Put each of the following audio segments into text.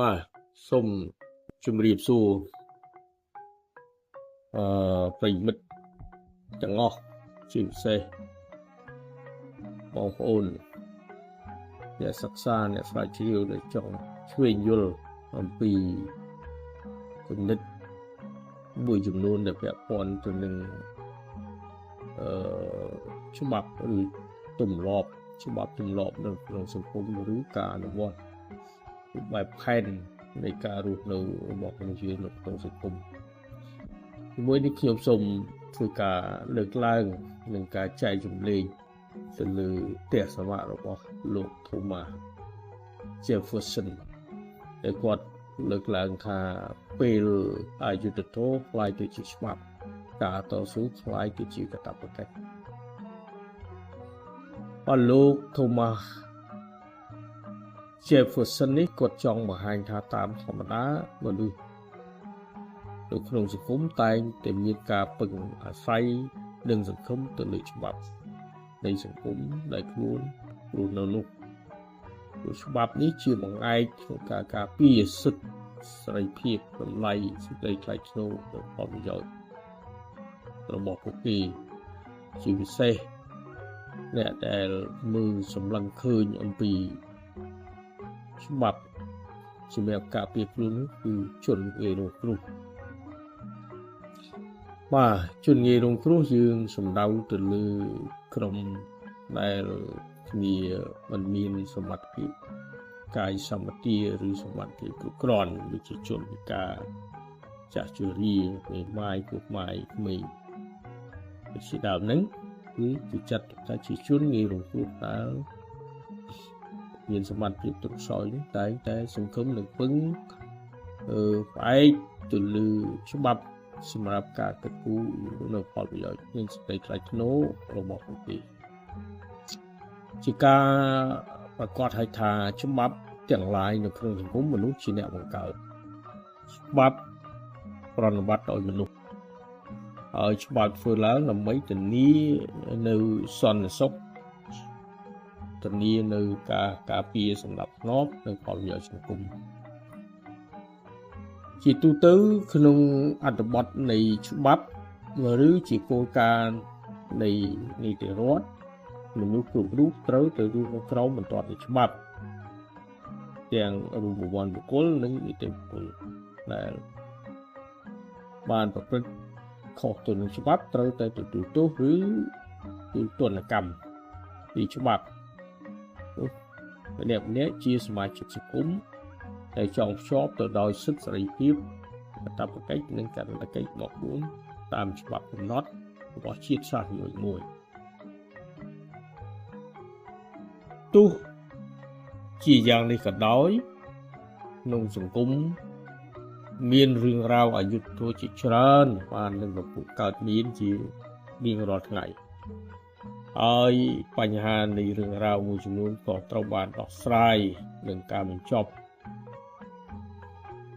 បាទសូមជម្រាបសួរអឺប្រិយមិត្តទាំងអស់ជាពិសេសបងប្អូនអ្នកសិក្សាអ្នកស្រាវជ្រាវដែលចង់ឆ្វេងយល់អំពីគំនិតមួយចំនួនដែលពាក់ព័ន្ធទៅនឹងអឺច្បាប់ឬទម្លាប់ច្បាប់ទម្លាប់នៅក្នុងសង្គមឬការអនុវត្តបែបផែននៃការរស់នៅរបស់មនុស្សយើងនៅក្នុងសង្គមជាមួយនេះខ្ញុំសូមធ្វើការលើកឡើងនិងការចែករំលែកទៅលើទស្សនៈរបស់លោក Thomas Jefferson ដែលគាត់លើកឡើងថាពេលអយុត្តិធម៌ក្លាយទៅជាច្បាប់ការតស៊ូក្លាយទៅជាកាតព្វកិច្ចបាទលោក Thomas Jefferson នេះគាត់ចង់បង្ហាញថាតាមធម្មតាមនុស្សនៅក្នុងសង្គមតែងតែមានការពឹងអាស្រ័យនិងសង្ឃឹមទៅលើច្បាប់នៃសង្គមដែលខ្លួនរស់នៅនោះព្រោះច្បាប់នេះជាបង្អែកក្នុងការការពារសិទ្ធិសេរីភាពតម្លៃសេចក្តីថ្លៃថ្នូរនិងផលប្រយោជន៍របស់ពួកគេជាពិសេសអ្នកដែលមើលសម្លឹងឃើញអំពីច្បាប់សម្រាប់ការពារខ្លួននោះគឺជនងាយរងគ្រោះបាទជនងាយរងគ្រោះយើងសំដៅទៅលើក្រុមដែលគ្នាមិនមានសមត្ថភាពកាយសម្បទាឬសមត្ថភាពគ្រប់គ្រាន់ដូចជាជនពិការចាស់ជរាមេម៉ាយកុមារក្មេងជាដើមហ្នឹងគឺចាត់ថាជាជនងាយរងគ្រោះដែលមានសមត្ថភាពទន់ខ្សោយនេះតែងតែសង្ឃឹមនឹងពឹងផ្អែកទៅលើច្បាប់សម្រាប់ការគិតគូរនៅផលប្រយោជន៍និងសេចក្តីថ្លៃថ្នូររបស់ពួកគេជាការប្រកាសឲ្យថាច្បាប់ទាំងឡាយនៅក្នុងសង្គមមនុស្សជាអ្នកបង្កើតច្បាប់ប្រណិប័តដោយមនុស្សហើយច្បាប់ធ្វើឡើងដើម្បីធានានៅសន្តិសុខធានានៅការការពារសម្រាប់ធ្នាប់និងផលប្រយោជន៍សង្គមជាទូទៅក្នុងអត្ថបទនៃច្បាប់ឬជាគោលការណ៍នៃនីតិរដ្ឋមនុស្សគ្រប់រូបត្រូវទៅរស់នៅក្រោមបន្ទាត់នៃច្បាប់ទាំងរូបវន្តបុគ្គលនិងនីតិបុគ្គលដែលបានប្រព្រឹត្តខុសទៅនឹងច្បាប់ត្រូវតែទទួលទោសឬទណ្ឌកម្មពីច្បាប់ម្នាក់ម្នាក់ជាសមាជិកសង្គមដែលចង់ភ្ជាប់ទៅដោយសិទ្ធិសេរីភាពកាតព្វកិច្ចនិងករណីកិច្ចរបស់ខ្លួនតាមច្បាប់កំណត់របស់ជាតិសាសន៍មួយមួយទោះជាយ៉ាងនេះក៏ដោយក្នុងសង្គមមានរឿងរ៉ាវអយុត្តិធម៌ជាច្រើនបាននឹងកំពុងកើតមានជារៀងរាល់ថ្ងៃហើយបញ្ហានៃរឿងរ៉ាវមួយចំនួនក៏ត្រូវបានដោះស្រាយនឹងការបញ្ចប់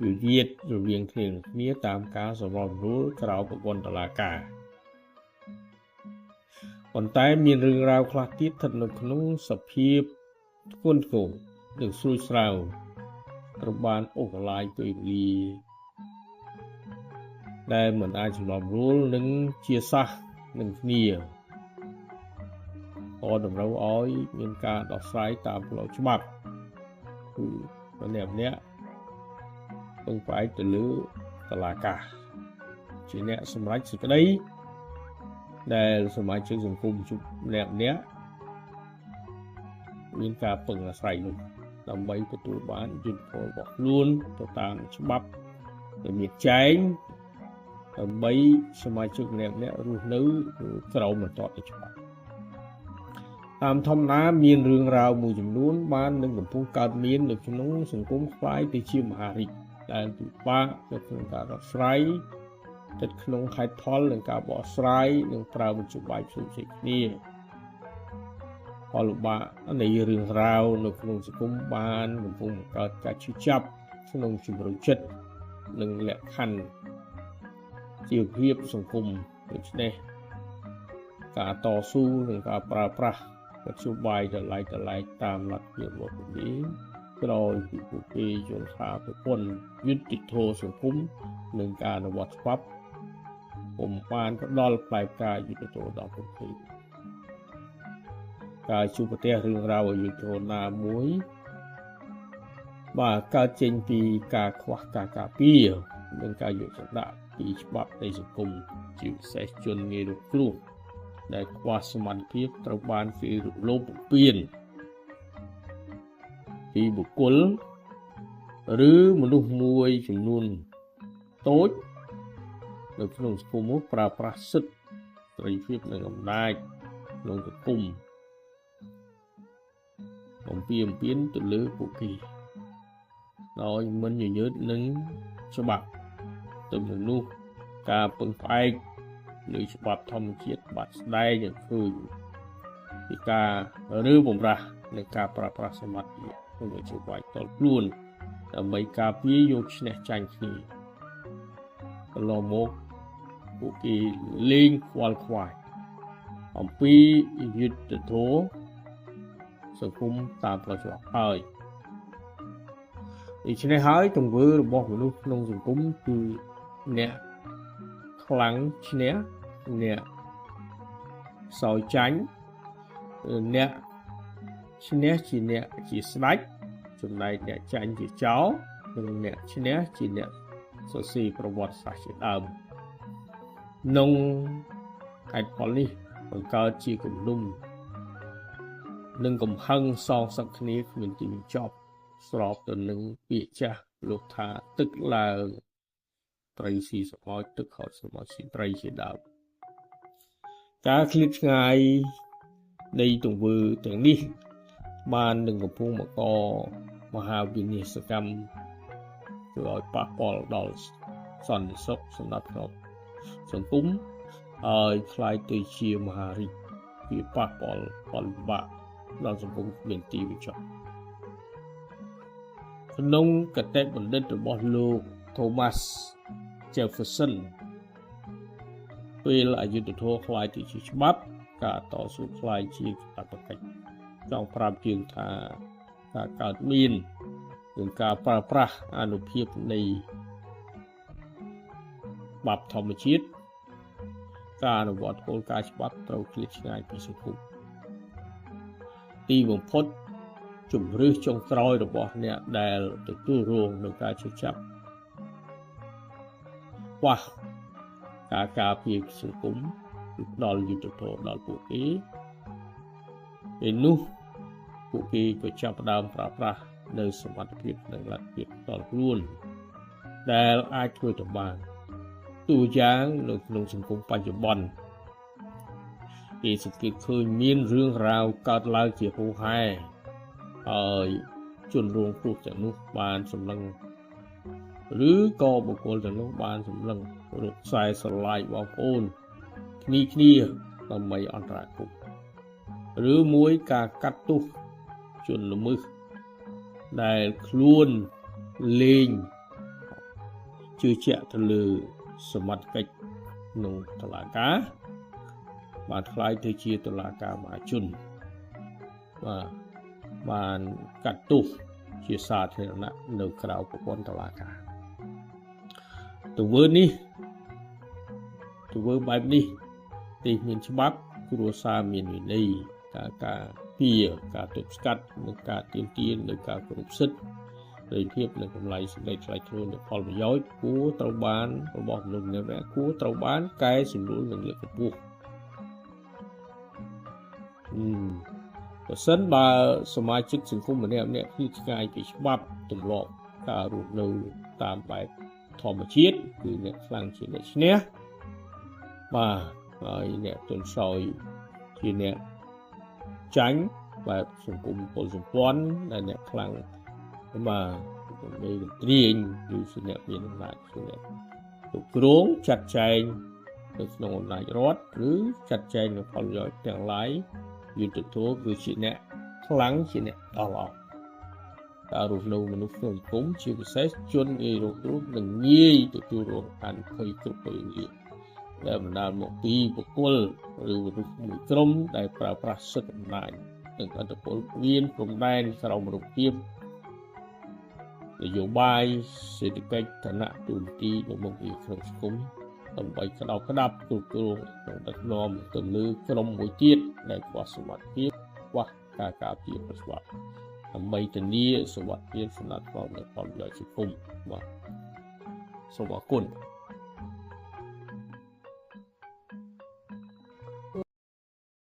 វិវាទរវាងគ្នានឹងគ្នាតាមការសម្របសម្រួលក្រៅប្រព័ន្ធតុលាការប៉ុន្តែមានរឿងរ៉ាវខ្លះទៀតស្ថិតនៅក្នុងសភាពធ្ងន់ធ្ងរនិងស្រួចស្រាវត្រូវបានអូសបន្លាយពេលវេលាដែលមិនអាចសម្របសម្រួលនិងជាសះនឹងគ្នាក៏តម្រូវឲ្យមានការដោះស្រាយតាមផ្លូវច្បាប់គឺម្នាក់ម្នាក់ពឹងផ្អែកទៅលើតុលាការជាអ្នកសម្រេចសេចក្តីដែលសមាជិកសង្គមជុំម្នាក់ម្នាក់មានការពឹងអាស្រ័យនោះដើម្បីទទួលបានយុត្តិធម៌របស់ខ្លួនទៅតាមច្បាប់ដែលមានចែងដើម្បីសមាជិកម្នាក់ម្នាក់រស់នៅក្រោមបន្ទាត់នៃច្បាប់តាមធម្មតាមានរឿងរ៉ាវមួយចំនួនបាននឹងកំពុងកើតមាននៅក្នុងសង្គមក្លាយទៅជាមហារីកដែលពិបាកនៅក្នុងការដោះស្រាយស្ថិតក្នុងហេតុផលនិងការបកស្រាយនិងប្រើមធ្យោបាយផ្សេងៗគ្នាផលលំបាកនៃរឿងរ៉ាវនៅក្នុងសង្គមបានកំពុងបង្កើតការឈឺចាប់ក្នុងជំរុញចិត្តនិងលក្ខខណ្ឌជីវភាពសង្គមដូច្នេះការតស៊ូនិងការប្រើប្រាស់មធ្យោបាយតម្លៃតាមលទ្ធភាពរបស់ពួកគេ ក្រោយពីពួកគេយល់ថាប្រព័ន្ធយុត្តិធម៌សង្គមនិងការអនុវត្តច្បាប់ពុំបានផ្ដល់ផ្លែផ្កាយុត្តិធម៌ដល់ពួកគេការជួបប្រទះរឿងរ៉ាវអយុត្តិធម៌ណាមួយបាទកើតចេញពីការខ្វះការការពារនិងការយកចិត្តដាក់ពីច្បាប់នៃសង្គមជាពិសេសជនងាយរងគ្រោះដែលខ្វះសមត្ថភាពត្រូវបានគេរំលោភបំពានពីបុគ្គលឬមនុស្សមួយចំនួនតូចនៅក្នុងសង្គមនោះប្រើប្រាស់សិទ្ធិសេរីភាពនិងអំណាចក្នុងសង្គមបំពានទៅលើពួកគេដោយមិនញញើតនឹងច្បាប់ទៅនឹងនោះការពឹងផ្អែកលើច្បាប់ធម្មជាតិបាត់ស្ដែងឲ្យឃើញពីការឬបំរាស់នៃការប្រើប្រាស់សមត្ថភាពក្នុងនយោបាយតខ្លួនដើម្បីការពារយកឈ្នះចាញ់គ្នាកន្លងមកពួកគេលេងខ្វល់ខ្វាយអំពីយុត្តិធម៌សង្គមតាមផ្លូវច្បាប់ហើយដូច្នេះហើយទង្វើរបស់មនុស្សក្នុងសង្គមគឺអ្នកខ្លាំងឈ្នះអ្នកសោយចាញ់អ្នកឈ្នះជាអ្នកជាស្ដេចចំណែកអ្នកចាញ់ជាចោរនិងអ្នកឈ្នះជាអ្នកសរសេរប្រវត្តិសាស្ត្រជាដើមក្នុងហេតុផលនេះបង្កើតជាគំនុំនិងកំហឹងសងសឹកគ្នាគ្មានទីបញ្ចប់ស្របទៅនឹងពាក្យចាស់លោកថាទឹកឡើងត្រីស៊ីសម្ោចទឹកហត់សម្ោចស៊ីត្រីជាដើមការឃ្លាតឆ្ងាយនៃទង្វើទាំងនេះបាននឹងកំពុងបង្កមហាវិនាសកម្មធ្វើឲ្យប៉ះពាល់ដល់សន្តិសុខសម្រាប់ក្នុងសង្គមហើយក្លាយទៅជាមហារីកវាប៉ះពាល់ផលវិបាកដល់សង្គមគ្មានទីបញ្ចប់ក្នុងគតិបណ្ឌិតរបស់លោក Thomas Jefferson ពេលអយុត្តិធម៌ក្លាយទៅជាច្បាប់ការតស៊ូក្លាយជាកាតព្វកិច្ចចង់ប្រាប់យើងថាការកើតមាននិងការប្រើប្រាស់អានុភាពនៃច្បាប់ធម្មជាតិការអនុវត្តគោលការណ៍ច្បាប់ត្រូវឃ្លាតឆ្ងាយពីសង្គមទីបំផុតជំរឿសចុងក្រោយរបស់អ្នកដែលទទួលរងនឹងការជឿចាប់ខ្វះការការពារសង្គមគឺផ្ដល់យុត្តិធម៌ដល់ពួកគេពេលនោះពួកគេក៏ចាប់ផ្ដើមប្រើប្រាស់នៅសមត្ថភាពនិងលទ្ធភាពផ្ទាល់ខ្លួនដែលអាចធ្វើទៅបានតួយ៉ាងនៅក្នុងសង្គមបច្ចុប្បន្នគេសង្កេតឃើញមានរឿងរ៉ាវកើតឡើងជាហូរហែហើយជនរងគ្រោះទាំងនោះបានសម្លឹងឬក៏បុគ្គលទាំងនោះបានសម្លឹងរកខ្សែស្រឡាយបងប្អូនគ្នាដើម្បីអន្តរាគមន៍ឬមួយការកាត់ទោសជនល្មើសដែលខ្លួនលេងជឿជាក់ទៅលើសមត្ថកិច្ចក្នុងតុលាការបានក្លាយទៅជាតុលាការមហាជនបាទបានកាត់ទោសជាសាធារណៈនៅក្រៅប្រព័ន្ធតុលាការទង្វើនេះទង្វើបែបនេះទីមានច្បាប់គ្រួសារមានវិន័យការការពារការទប់ស្កាត់និងការទាមទារនៅការគោរពសិទ្ធិសេរីភាពនិងកម្លាំងសេចក្តីថ្លៃថ្នូរនិងផលប្រយោជន៍គួរត្រូវបានរបស់មនុស្សម្នាក់ៗគួរត្រូវបានកែសម្រួលនិងលើកកម្ពស់ប្រសិនបើសមាជិកសង្គមម្នាក់ៗឃ្លាតឆ្ងាយពីច្បាប់ទម្លាប់ការរស់នៅតាមបែបធម្មជាតិគឺអ្នកខ្លាំងជាអ្នកឈ្នះបាទហើយអ្នកទន់ខ្សោយជាអ្នកចាញ់បែបសង្គមពលសម្ព័ន្ធដែលអ្នកខ្លាំងបាទមេត្រៀងឬជាអ្នកមានអំណាចជាអ្នកគ្រប់គ្រងចាត់ចែងនៅក្នុងអំណាចរដ្ឋឬចាត់ចែងនៅផលប្រយោជន៍ទាំងឡាយយុត្តិធម៌គឺជាអ្នកខ្លាំងជាអ្នកដល់អស់ការរស់នៅមនុស្សក្នុងសង្គមជាពិសេសជនងាយរងគ្រោះនិងងាយទទួលរងហានិភ័យគ្រប់ពេលវេលាដែលបណ្ដាលមកពីបុគ្គលឬមនុស្សមួយក្រុមដែលប្រើប្រាស់សិទ្ធិអំណាចនិងឥទ្ធិពលមានព្រំដែនក្រោមរូបភាព នយោបាយ សេដ្ឋកិច្ច ឋានៈ ទូនាទី និងមុខងារក្នុងសង្គម ដើម្បីក្តោបក្តាប់គ្រប់គ្រងនិងដឹកនាំទៅលើក្រុមមួយទៀតដែលខ្វះសមត្ថភាព ខ្វះការការពារប្រស្វាប់ ដើម្បីធានាសុវត្ថិភាព សណ្ដាប់ធ្នាប់ និងផលប្រយោជន៍សង្គម។ បាទ សូមអរគុណ។